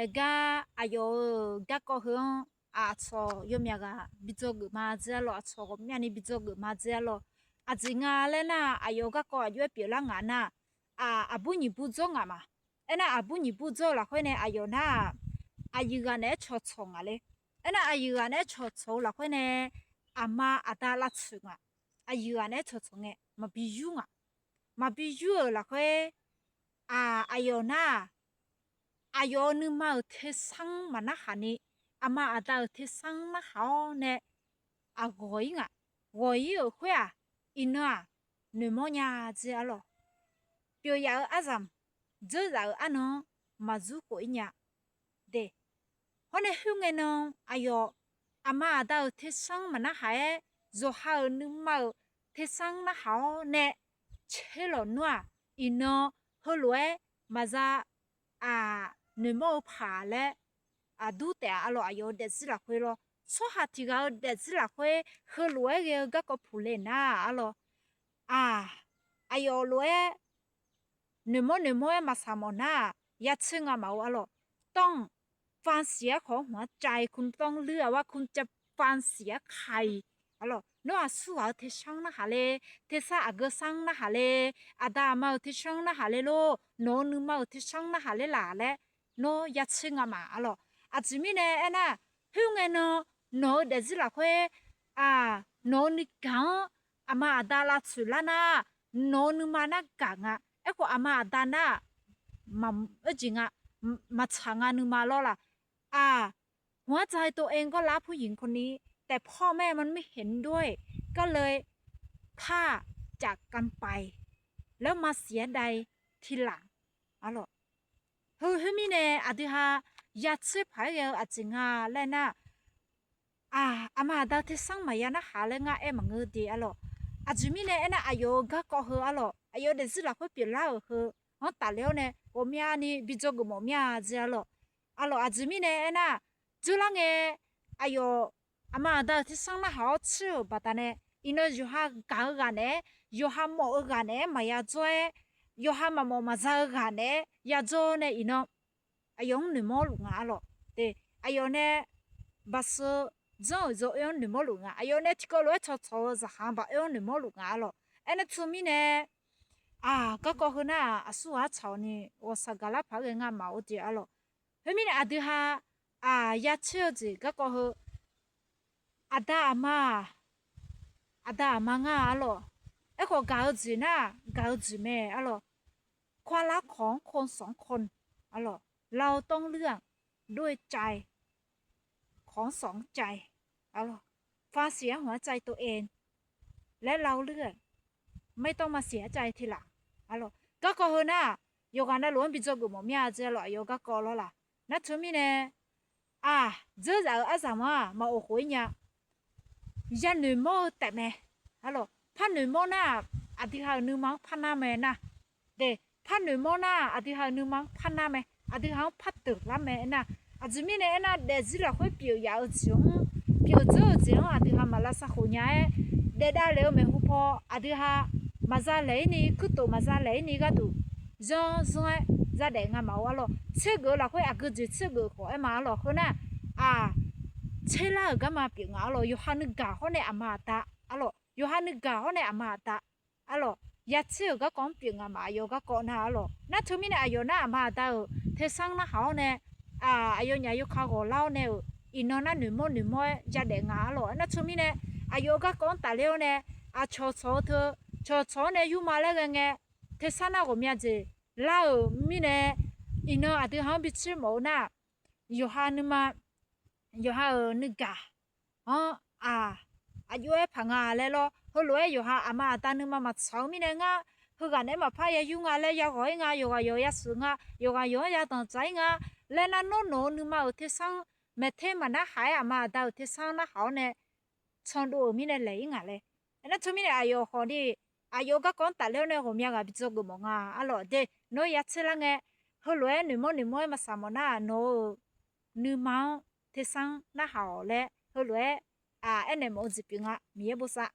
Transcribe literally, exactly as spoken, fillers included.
Aergar aqyawf-euq garkawv heu-anr aqcawq yawmyaq ghaq bi dzawgeuf ma dzer-a lawq, aqcawq ghawqmyani bi dzawgeuf ma dzer-a lawq. Aqjeq nga laer nar, aqyawf garkawv aqjox-aer pyeuflar ngaq nar, aqbur nyiq bur dzawr ngaq ma. Aernar, aqbur nyiq bur dzawr-eu lafkhoer nae aqyawf nar-aq, aqyuif ghaq naeq-aer cawqcawq ngaq le. Aernar, aqyuif ghaq naeq-aer cawqcawq-eu lafkhoer nae, aqma aqda lavtsoeq ngaq. Aqyuif ghaq naeq-aer cawqcawq ngae maqbi yur ngaq. Maqbi yur-euq lafkhoer, aq, aqyawf nar-aq, aqyawf-euq nuima-euq tersar maqnarhaq ni, aqma aqda-euq tersar narhaq-awr nae, aq, ghawq-ir ngaq. Ghawq-ir-euq khoer-aq, iqnan-aq, noeqmawr nya dzer-a lawq. Pyeufyaf-eu aryamq, dzerzaq-euq arnan-anr maqzur khof-ir nya de. Hawr nae khoerngae nan aqyawf aqma aqda-euq tersar maqnarhaq-aer, yawqha-euq nuima-euq tersar narhaq-awr nae, tser lawq nmr-aq, iqnan heulof-aer maqza, aq, noeqmawr-eu paq laer, aq, dur taef-a lawq. Aqyawf-euq daefzir lafkhoer lawr, tsawrhaq tiq ghaq-euq daefzir lafkhoer heulof-aer ghae-eu garkawv puq le nar-a lawq. Aq, aqyawf lof-aer noeqmawr noeqmawr-aer maqsaq mawf nar-aq, ya tser nga maf-eu-a lawq. Tanr, ฟังเสียงของหัวใจคุณต้องเลือกว่าคุณจะฟังเสียงใคร a lawq. Nawr aqsur ghaq-euq tersar narhaq le, tersar aqgeu sar narhaq le, aqda aqma-euq tersar narhaq le lor, nawq-euq nuima-euq tersar narhaq le laq laer, nawr ya tser nga maf-a lawq. Aqjeq mirnae aernar, khoerngae nan nawq-eu daefzir lafkhoer, aq, nawq-eu nuigaq-anr aqma aqda lavtsoeq lar nar, nawq-eu nuima nar gaq nga. Aerkhawf aqma aqda nar-aq, maq, eur jeq nga, maqtsaq nga nuima lawr laq. Aq, หัวใจตัวเองก็รักผู้หญิงคนนี้ แต่พ่อแม่มันไม่เห็นด้วย ก็เลย พรากจากกันไป แล้วมาเสียดายทีหลัง a lawq. Heu khoermirnae aqdui ha ya tser paq-aer ghae-eu aqjeq nga laer nar, aq, aqma aqda tersar maqya narhaq laer ngar aer maqngeur de-a lawq. Aqjeq mirnae aernar, aqyawf-euq garkawv heu-a lawq, aqyawf daefzir lafkhoer pyeuflar-euq heu-anr tafler-awr nae ghawqmyani bi dzawgeuf mawf mir-a dzer-a lawq. A lawq, aqjeq mirnae aernar, dzeurlar ngae aqyawf aqma aqda-euq tersar narhaq-awr tser-euq baqdanae, iqnan yawqha gaq-eu ghaq naeq-aer, yawqha mawf-eu ghaq naeq-aer maqya dzawr-aer, yawqha maqmawf maqza-eu ghaq naeq-aer ya dzawr nae iqnan aqyawf-anr noeqmawr luf nga-a lawq. Aqyawf nae baqseu dzanr-euq dzaw oe-anr noeqmawr luf nga. Aqyawf nae tiqkawv lof-aer cawqcawq-eu zaqkhav baq oe-anr noeqmawr luf nga-a lawq. Aernar teumirnae, aq, garkawv heu nar-aq, aqsur ghaq-aer tsaq-awq ni ghawqshaq gaqlar paq-aer ghae nga maf-eu de-a lawq. Khoermirnae aqdui ha, aq, ya tser-eu jeq garkawv heu, aqda aqma-aq, aqda aqma ngar-a lawq. Aerkhawf gaq-eu jeq nar-aq, gaq-eu jeq mae-a lawq. ความรักของคนสองคน a lawq, เราต้องเลือกด้วยใจของสองใจ a lawq, ฟังเสียงหัวใจตัวเอง และเราเลือก ไม่ต้องมาเสียใจทีหลัง a lawq. Garkawv heu nar-aq, yawqghaq navluf-anr bi dzawgeuf mawf mir-a dzer-a lawq, aqyawf garkawv lawr laq. Nar teumirnae, aq, dzerzaq-euq aryamq-anr-aq maqof khof-ir nya. Ya noeqmawr-eu taef mae, a lawq. Par noeqmawr nar-aq, aqdui ha-euq nuima-anr par nar mae nar. De, par noeqmawr nar-aq, aqdui ha-euq nuima-anr par nar mae, aqdui ha-anr par deuqlar mae aernar. Aqjeq mirnae aernar, daefzir lafkhoer pyeuf yaf-eu jeq-anr, pyeuf dzeur-eu jeq-anr aqdui ha maq lavsav khof nya-aer, daefdav lef-eu maeqhu paw aqdui ha maqza laeq-ir ni, kuirtof maqza laeq-ir ni gharduq zanr zanr-aer zadaef nga maf-eu-a lawq. Tsergeuf-eu lafkhoer aqgeu jeq tsergeuf khawf-aer ma-a lawq. Heu nar-aq, tserlar-euq garma pyeuf nga-a lawq. Yawqha nuigaq hawr nae aqma aqda, a lawq, yawqha nuigaq hawr nae aqma aqda, a lawq, ya tser-euq garkawv-anr pyeuf nga maf, aqyawf garkawv nar-a lawq. Nar teumirnae aqyawf nar aqma aqda-euq tersar narhaq-awr nae, aq, aqyawfnyaf yawkaq ghawqlar-awr nae-euq iqnan nar noeqmawr noeqmawr-aer yadaef nga-a lawq. Nar teumirnae aqyawf-euq garkawv-anr tafler-awr nae, aq, cawqcawq-eu teu, cawqcawq-awr nae yurma laer ghae ngae, tersar nar ghawqmya jeq lar-euq mirnae, iqnan aqdui ha-anr bi tser mawf-eu nar, yawqha nuima, yawqha-euq nuigaq-anr, aq, aqjox-aer paq nga laer lawr. Heulof-aer yawqha aqma aqda nuima maqtsaq-eu mirnae ngar, heughaq naeq-aer maqpar ya yur nga laer ya ghawq-ir nga, yawqghaq yawq ya sheuq nga, yawqghaq yawq-anr ya danqdzaq-ir nga laer nar, nawr nawq-eu nuima-euq tersar-anr maeqter maqnarhaq-aer aqma aqda-euq tersar narhaq-awr nae, candov-euq mirnae laeq-ir ngaq laer. Aernar teumirnae aqyawf khawf ni, aqyawf-euq garkawv-anr tafler-awr nae ghawqmya ghaq bi dzawgeuf mawf nga-a lawq de. Nawr ya tser lar ngae, heulof-aer noeqmawr noeqmawr-aer maqsaq mawf nar-aq, nawq-euq nuima-anr tersar narhaq-awq laer heulof-aer, aq, aernaeq mawf-eu jeq pyeuf nga. Miqyaer bosav.